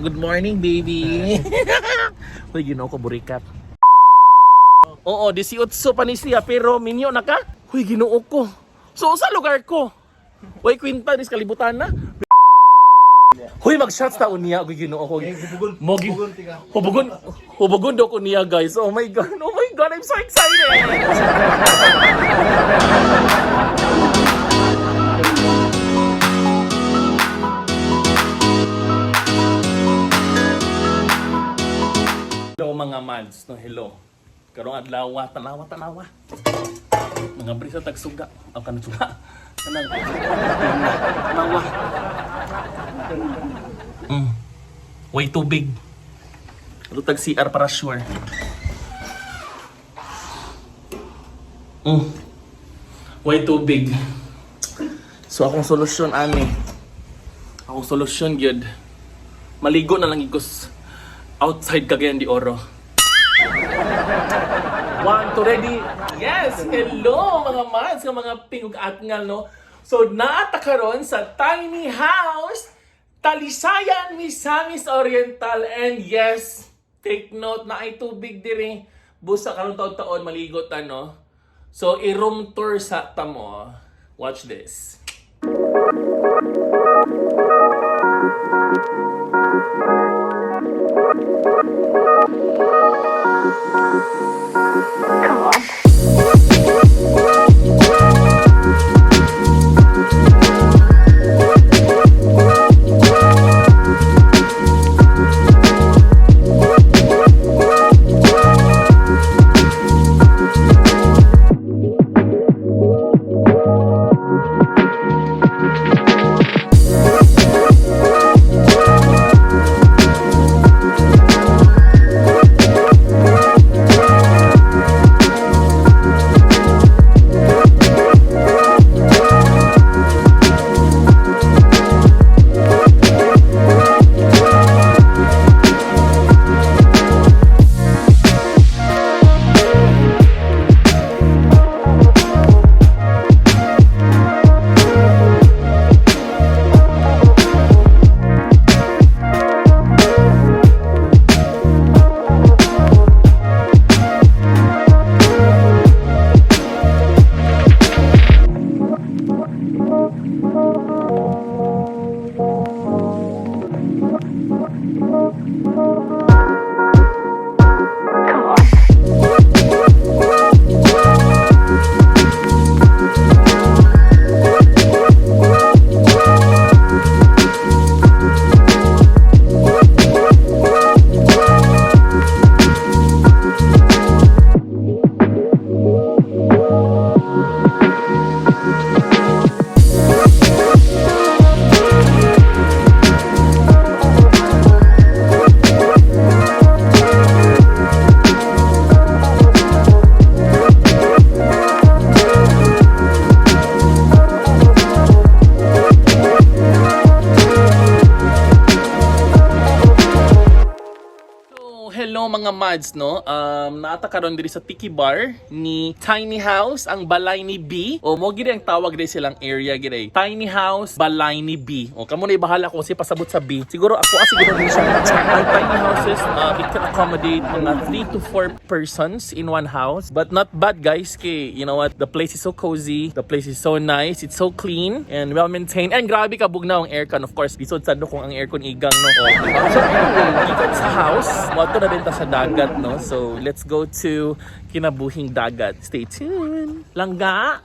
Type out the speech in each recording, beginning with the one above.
Good morning, baby. Uy, Ginoo ko, burikat. Oo, 18 pa ni siya, pero minyo na ka? Uy, Ginoo ko. So, sa lugar ko? Uy, kwinta, dis kalibutan na. Huy, mag-shots ta niya, uy, Ginoo ko. Mogi. Hubugon, hubugon daw ko niya, guys. Oh my God, I'm so excited. Hello mga mads, no, hello. Karong adlaw, tanawa, tanawa. Mga brisa tagsuga. Ang kanang suga. Kanang tanawa. Way tubig. Lutag CR para sure. Way tubig. So akong solusyon ani. Akong solusyon gyud. Maligo na lang igos outside Cagayan de Oro. One, two, ready? Yes! Hello mga mads, nga mga pingog at ngal, no? So, naata karon sa tiny house, Talisayan, Misamis Oriental. And yes, take note na ay tubig diri. Busa karon taon-taon maligot ano. So, i-room tour sa tamo. Watch this. So, hello mga mads, no? Naata karon diri sa Tiki Bar ni Tiny House, ang balay ni B. O mo gid ang tawag diri silang area gid. Tiny House, balay ni B. O kamo na bahala kung si pasabot sa B. Siguro ako siguro din siya. Ang tiny houses, it can accommodate mga 3 to 4 persons in one house. But not bad, guys, kay you know what? The place is so cozy, the place is so nice, it's so clean and well maintained. And grabe ka bugnaw ang aircon. Of course, lisod sad no kung ang aircon igang, no. O, diba? So anyway, gikan sa house, moadto na din ta sa dagat, no? So let's go to Kinabuhing Dagat. Stay tuned. Langga.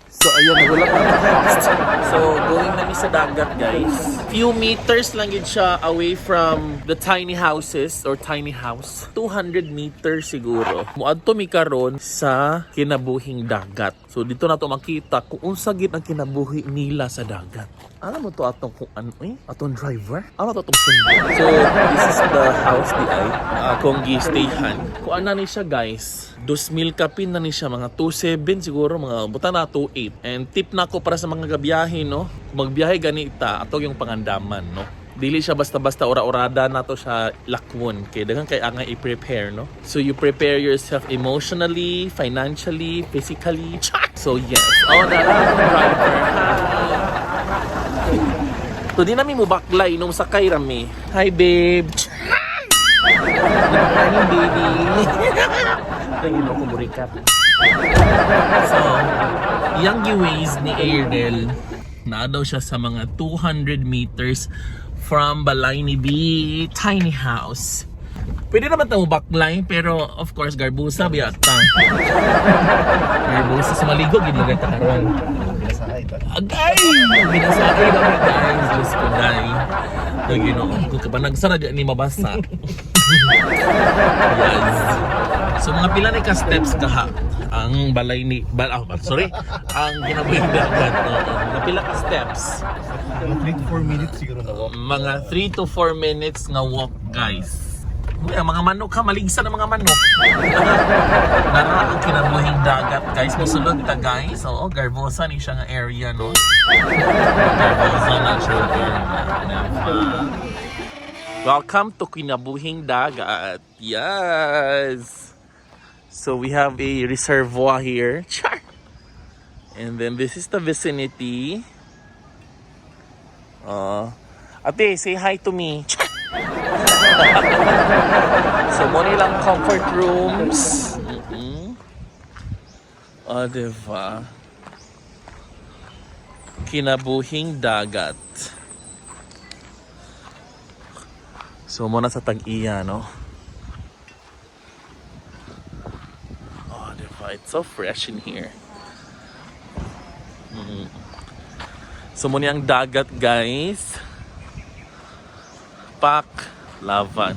So ayun, wala pa cost. So going na mi sa dagat, guys. Few meters lang yun siya away from the tiny houses or tiny house. 200 meters siguro. Muadto mi karon sa Kinabuhing Dagat. So dito na to makita kung unsa gid ang kinabuhi nila sa dagat. Alam mo to atong kung ano eh? Atong driver? Ano to atong sundo? So this is the house di ay akong gi-stayhan. Kung ano ni siya, guys, 2,000 kapin na ni siya, mga 2,700 siguro, mga buta na 2,800. And tip na ko para sa mga gabiyahe, no? Kung magbiyahe ganita, atog yung pangandaman, no? Dili siya basta-basta ora-orada na to siya lakwon kay daghan kay angay i-prepare, no? So you prepare yourself emotionally, financially, physically. So yes, oh, na driver. Hi. So di namin mo baklay nung sakay rami. Hi, babe. Good morning, baby. Ay, ko mo recap. So, yung giways ni Airdel, na daw siya sa mga 200 meters from Balay ni B Tiny House. Pwede naman tayo backline, pero of course, garbusa, biyata. Garbusa, sa maligo, gid ta karon. Agay! Binasakay na mi, guys. Diyos ko, day. Ay, Ginoo ko. Kapag nagsara, di ni mabasa. Yes. So mga pila ni ka steps kaha ang balay ni bal ah, sorry, ang kinabuhing dagat, oo. Mga pila ka steps? Mga 3 to 4 minutes siguro na walk. Mga 3 to 4 minutes nga walk, guys. Uy, ang mga manok ha, maligsan ang mga manok. Nara ang kinabuhing dagat, guys. Musulod ta, guys. Oo, Garbosa ni siya nga area, no? Garbosa na siya area. Diba? Welcome to Kinabuhing Dagat. Yes! So we have a reservoir here. Char! And then this is the vicinity. Ate, say hi to me. Char! So, mo nilang comfort rooms. O, diba? Kinabuhing Dagat. So, muna sa tag-iya, no? Oh, diba? It's so fresh in here. So, muna ang dagat, guys. Pak, lavan.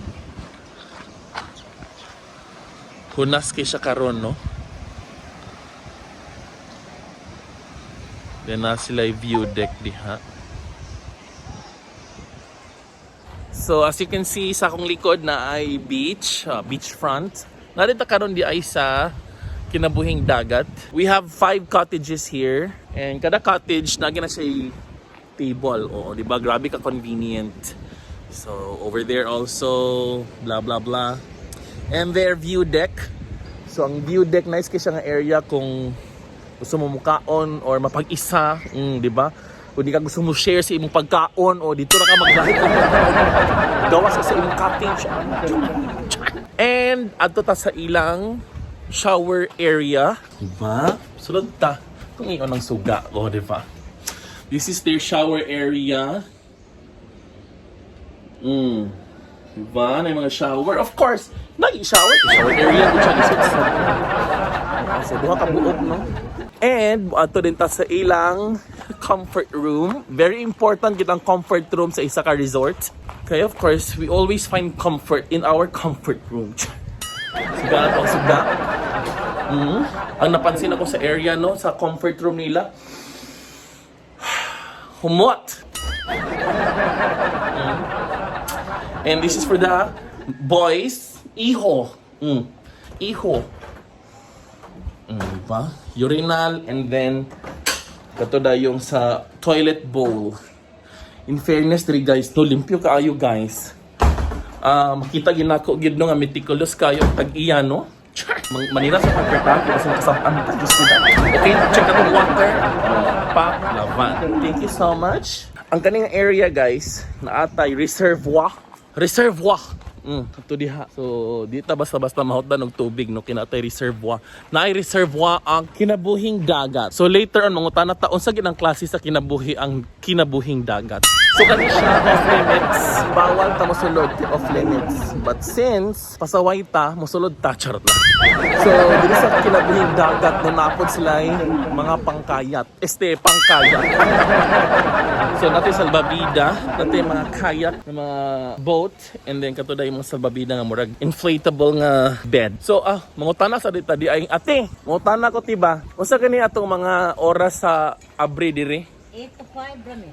Hunas kay siya karon, no? Then na sila yung view deck diha. So as you can see sa akong likod na ay beach, beachfront. Narito karon di ay sa Kinabuhing Dagat. We have five cottages here and kada cottage na na siya table. Oo, di ba? Grabe ka convenient. So over there also, blah blah blah. And their view deck. So ang view deck, nice kay siya nga area kung gusto mo mukaon or mapag-isa, di ba? Kung di ka gusto mo share sa imong pagkaon o dito na ka maglahit ng pagkaon. Gawas ka sa imong cottage. And adto ta sa ilang shower area, diba? Sulod ta. Kung iyon ang suga, o di ba? This is their shower area. Diba? Na yung mga shower. Of course, nag-shower. Shower area ko siya lisod sa. So, duha ka buok, no? And ato din ta sa ilang comfort room. Very important kitang comfort room sa isa ka resort. Kaya of course, we always find comfort in our comfort room. Suga na to ang suga. Ang napansin ako sa area, no, sa comfort room nila, humot. And this is for the boys. Iho. Iho. Diba? Urinal and then kato da yung sa toilet bowl. In fairness diri, guys, no, limpyo kaayo, guys. Ah, makita ginako gid no nga meticulous kayo ang tag-iya, no. Char! Manira sa pagpertahan kasi kasabaan ta, Diyos ko da. Okay, check atong water. Pa lavan. Thank you so much. Ang kaning area, guys, naatay reservoir. Reservoir. Ato diha. So, di ta basta-basta mahutdan og tubig, no, kinatay reservoir. Naay reservoir ang Kinabuhing Dagat. So later on mangutana ta unsa gid ang klase sa kinabuhi ang Kinabuhing Dagat. So kani siya off limits. Bawal ta mosulod, off limits. But since pasaway ta, mosulod ta, charot lang. So diri sa Kinabuhing Dagat, no, napod sila mga pangkayat. Este pangkayat. So natin salbabida, natin yung mga kayak, ng mga boat, and then kato yung mga salbabida nga murag inflatable nga bed. So mangutana sa dita di ay ate, mangutana ko tiba. Unsa kani atong mga oras sa abri diri? 8 to 5, Rami.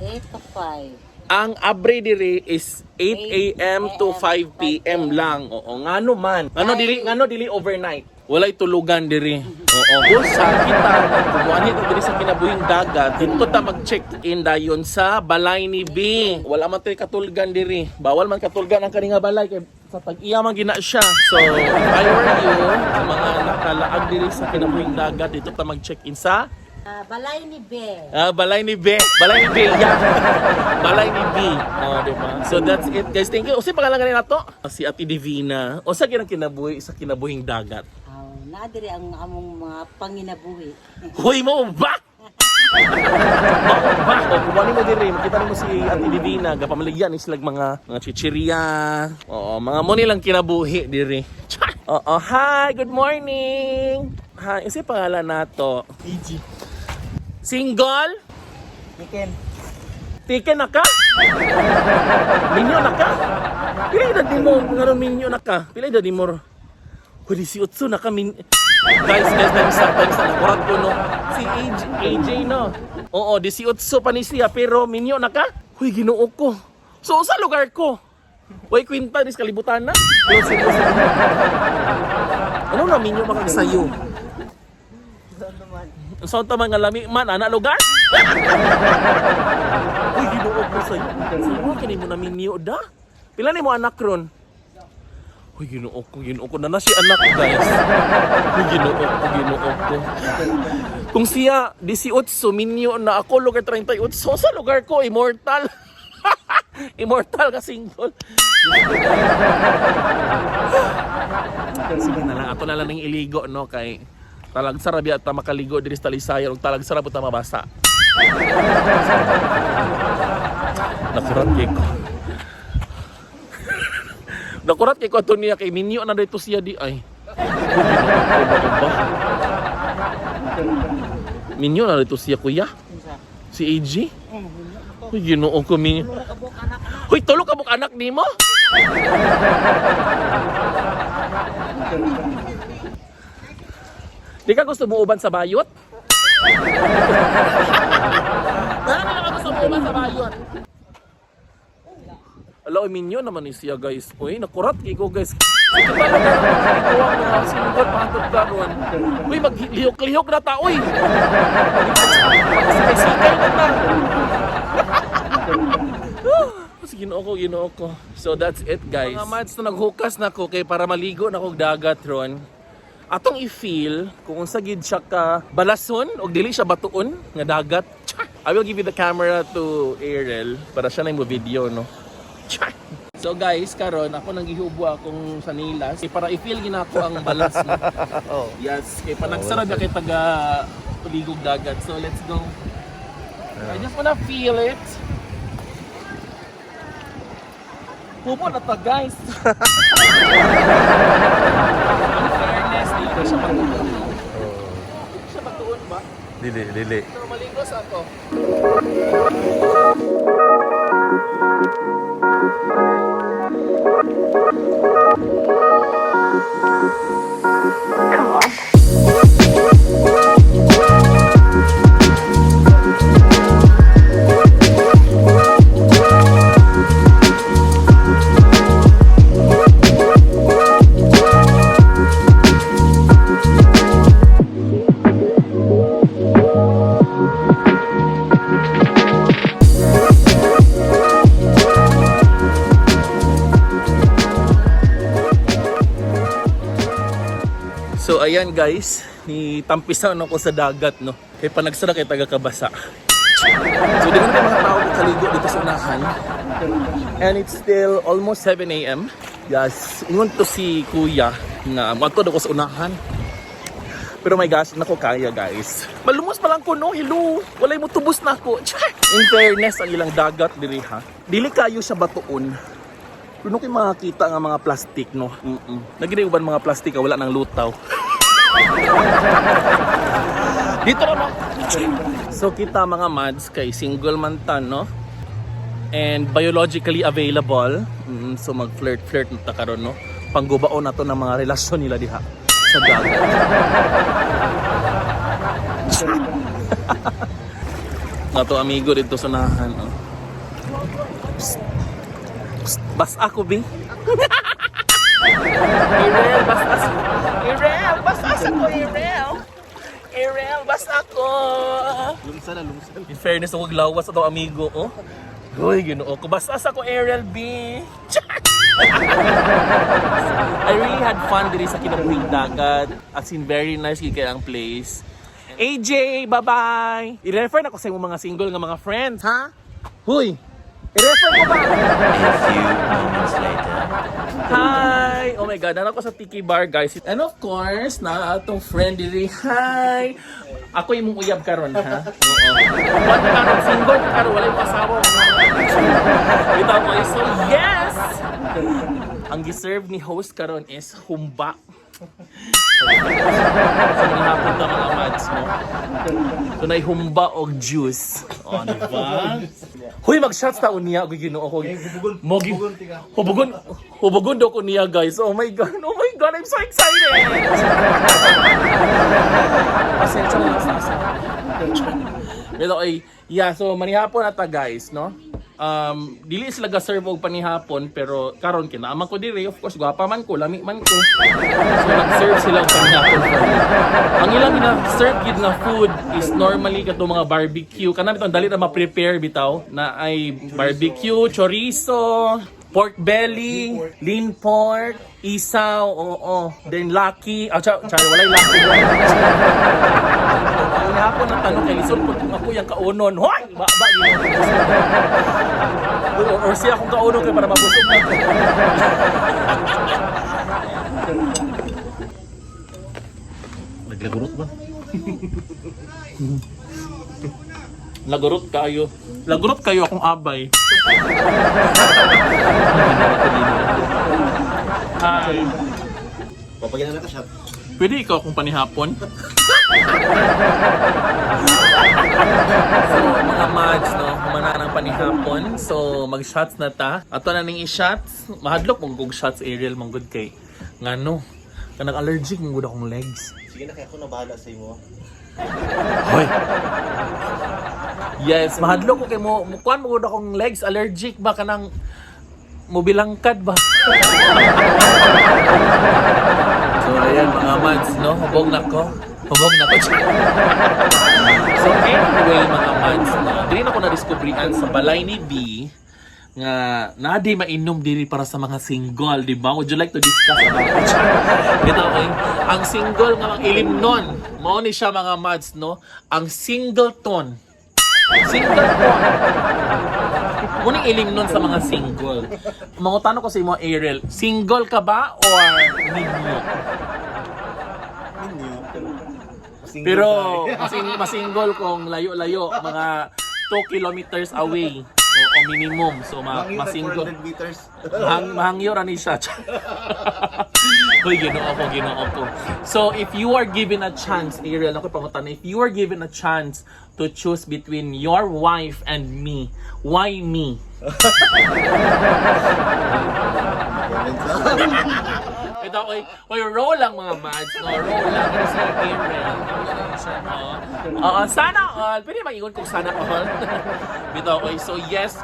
8 to 5. Ang abre diri is 8 a.m. to 5 p.m. lang. Oo, ngano man. Ngano dili overnight. Walay tulugan diri. Oo. Usa kita kumuha ito diri sa Kinabuhing Dagat. Dito ta mag-check-in dayon sa balay ni B. Wala man tay katulgan diri. Bawal man katulgan ang kaninga balay kay sa tag-iya man gina siya. So, if I were you, sa mga nakalaag diri sa Kinabuhing Dagat, dito ta mag-check-in sa Ah, balay ni Be. Ah, balay ni B. Balay ni B. Yeah. Balay ni B. Oh, di ba? So that's it, guys. Thank you. Usa pangalan ganin nato? Si Ate Divina. Usa gyud ang kinabuhi sa kinabuhing dagat? Oh, naa diri ang among mga panginabuhi. Hoy mo ba? Mao ba? O, kung mo diri, makita nimo si Ate Divina, gapamaligyan ni sila mga chichirya. Oo, mga mo nilang kinabuhi diri. Char! Oo, hi, good morning. Hi, usa pangalan nato? EG. Single? Niken. Tiken na ka? Minyo na ka? Pila edad ni mo nga minyo na ka? Pila edad ni mo? Hoy, 18 na ka min. Guys, guys, times sa nakurat ko no. Si AJ, AJ no. Oo, 18 pa ni siya pero minyo na ka? Hoy, Ginoo ko. So sa lugar ko? Way kwinta dis kalibutan na. Pero sige, sige. Ano na minyo makagsayo? Sa unta man nga lami man ana lugar? Uy, Ginoo ko sa'yo. Siguro kini mo na minyo da. Pila ni mo anak ron? Uy, Ginoo ko, Ginoo ko. Nana si anak, guys. Uy, Ginoo ko, Ginoo ko. Kung siya, 18, minyo na ako, lugar 38. Sa lugar ko, immortal. Immortal ka single. Sige na lang, ato na lang ng iligo, no? Kay talag sarap yata makaligo diri sa Talisayan ug talag sarap ta mabasa. Nakurat kay ko. Nakurat kay ko ato niya kay minyo na dito siya di ay. Ba? Minyo na dito siya, kuya. Si AJ. Uy, Ginoo ko minyo. Uy, tulo ka buk anak nimo? Di ka gusto muuban sa bayot? Ano na gusto muuban sa bayot? Ala, minyo naman ni siya, guys. Uy, nakurat kay ko, guys. Ito ba na ang mga single pahantod karon? Uy, maglihok-lihok na ta, uy. Magsikay-sikay na ta. Sige, Ginoo ko, Ginoo ko. So that's it, guys. Mga mads, na naghukas na ko kay para maligo na kog dagat ron. Atong i-feel kung unsa gid siya ka balason og dili siya batuon nga dagat. Char! I will give you the camera to Ariel para siya na yung video, no? Char! So guys, karon ako nang gihubo akong sanilas kay para i-feel gina ako ang balas, no? Oh. Yes, kay panagsara na kay taga tuligog dagat. So let's go. I just wanna feel it. Hubo na ta, guys. In fairness, di ko siya matuon. Di ko siya matuon ba? Dili, dili. Pero maligo sa ako. So ayan guys, ni tampisan ako sa dagat no. Kay panagsara kay taga kabasa. So di ko na kayo mga tao kaligo dito sa unahan. And it's still almost 7 a.m. Yes, ingon to si kuya nga moadto daw ko sa unahan. Pero my gosh, nako kaya guys. Malumos pa lang ko no, hello. Walay mo tubos na ako. Char! In fairness, ang ilang dagat diri ha. Dili kayo sa batuon. Kuno kay makakita nga mga plastic no. Nagiri uban mga plastic ah, wala nang lutaw. Dito na no. So kita mga mads kay single man ta no. And biologically available. So mag-flirt-flirt na ta karon no. Panggubaon na to ng mga relasyon nila diha sa dagat. Nato amigo dito sa nahan. Oh. Psst. Psst. Bas ako, Bing. Irel, bas as. Irel, bas as ako, Irel. Irel, bas ako. Lungsa na, lungsa. In fairness, ako glawas atong amigo, oh. Uy, Ginoo ko. Basta ako, Ariel B. Char! I really had fun diri sa Kinabuhing Dagat. As in, very nice gyud kay ang place. AJ, bye-bye! I-refer na ko sa imong mga single nga mga friends, ha? Huy! I-refer ko ba? A few moments later. Hi! Oh my God, naa ko sa Tiki Bar, guys. And of course, na atong friend diri. Hi! Ako imong uyab karon, ha? Oo. What karon, single ka karon, wala yung asawa. Bitaw ko, so yes! Ang giserve ni host karon is humba. So, manihapon ta, mga mads, no? So, humba og juice. O, di ba? Huy, mag-shots ta unya og Ginoo ko. Mogi. Hubugon, hubugon daw ko niya, guys. Oh my God. Oh my God, I'm so excited. Pasensya na lang sa asa. Pero ay, yeah, so manihapon ata, guys, no? Dili sila ga-serve og panihapon, pero karon kinaama ko diri, of course, gwapa man ko, lami man ko. So nag-serve sila og panihapon for me. Ang ilang gina-serve gid nga food is normally kato mga barbecue. Kanang bitong dali na ma-prepare bitaw na ay barbecue, chorizo, pork belly, lean pork, isaw, oo. Then lucky, ah, char, char, walay lucky. Ang hapon ng tanong kay lisod po kung ako yung kaunon. Hoy! Ba, ba, yun. Or siya akong kaunon kay para mabusog na ako. Naglagurot ba? Lagurot kayo. Lagurot kayo akong abay. Hi. Papagyan na ka shot. Pwede ikaw akong panihapon? So, mga mads, no? Humana ng panihapon. So, mag-shots na ta. Ato na ning i-shots. Mahadlok mong kog shots, Ariel, manggod kay. Ngano? Kanang allergic mong gud akong legs. Sige na, kaya ako na bahala sa imo. Hoy. Yes, mahadlok ko kay mo, mukuan mo gud akong legs, allergic ba kanang mobilangkad ba? So ayan, mga mads, no? Hubog na ko. Hubog na ko. So anyway, mga mads, no? Dili na ko na-discovery-an sa balay ni B nga nadi mainom diri para sa mga single, di ba? Would you like to discuss about it? Ito, okay? Ang single nga mga ilimnon, mao ni siya, mga mads, no? Ang singleton. Singleton. Muning ilimnon sa mga single. Mangutano ko sa imo, Ariel, single ka ba or minyo? Minyo. Pero single Pero tayo. masingle kung layo-layo, mga 2 kilometers away. O minimum. So Mangyo tag masingle. 400 meters. Mahangyo ra ni siya. Hoy, Ginoo ko, Ginoo ko. So, if you are given a chance, Ariel, ako pangutan, if you are given a chance to choose between your wife and me, why me? Ito, oy, oy, roll lang, mga mads, no? Roll lang. Ano si Ariel? Ano siya, no? Oo, sana all. Pwede maingon kung sana all. Bitaw, oy. So, yes.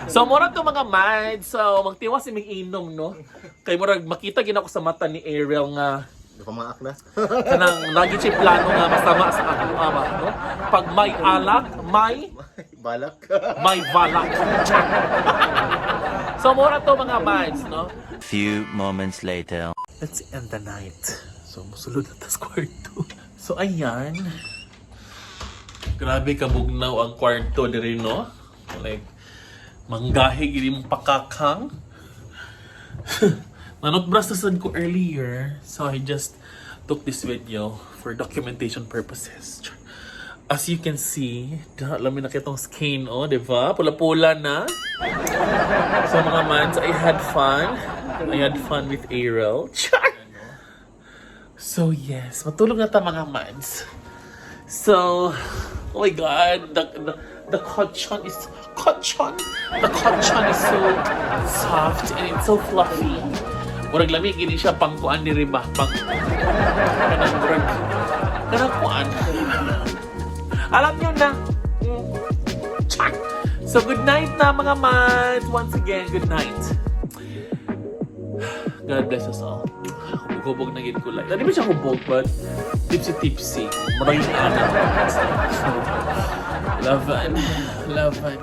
So, murag to, mga mads. So, magtiwas si mig inom, no? Kay murag makita gid ako sa mata ni Ariel nga Pamaak na. Kanang lagi siya plano nga masama sa ako ama, no? Pag may alak, may Balak. may balak. So mura to, mga mads, no? Few moments later. Let's end the night. So, musulod na tas kwarto. So, ayan. Grabe kabugnaw ang kwarto diri, no? Like, manggahi gid mong pakakang. Nanotbras na sad ko earlier. So, I just took this video for documentation purposes. As you can see, alam mo na kitong skin, oh, di ba? Pula-pula na. So mga mans, I had fun. I had fun with Ariel. Char! So yes, matulog na ta, mga mans. So, oh my God, the cotton is, cotton? The cotton is so soft and it's so fluffy. Murag lami gini siya pang kuan diri ba? Pang, kanang murag, kanang kuan. Alam niyo na. Chak! So good night na, mga mads. Once again, good night. God bless us all. Hubog na gid ko like. Di ba siya hubog, but tipsy-tipsy. Maraming anak. So, laban. Laban.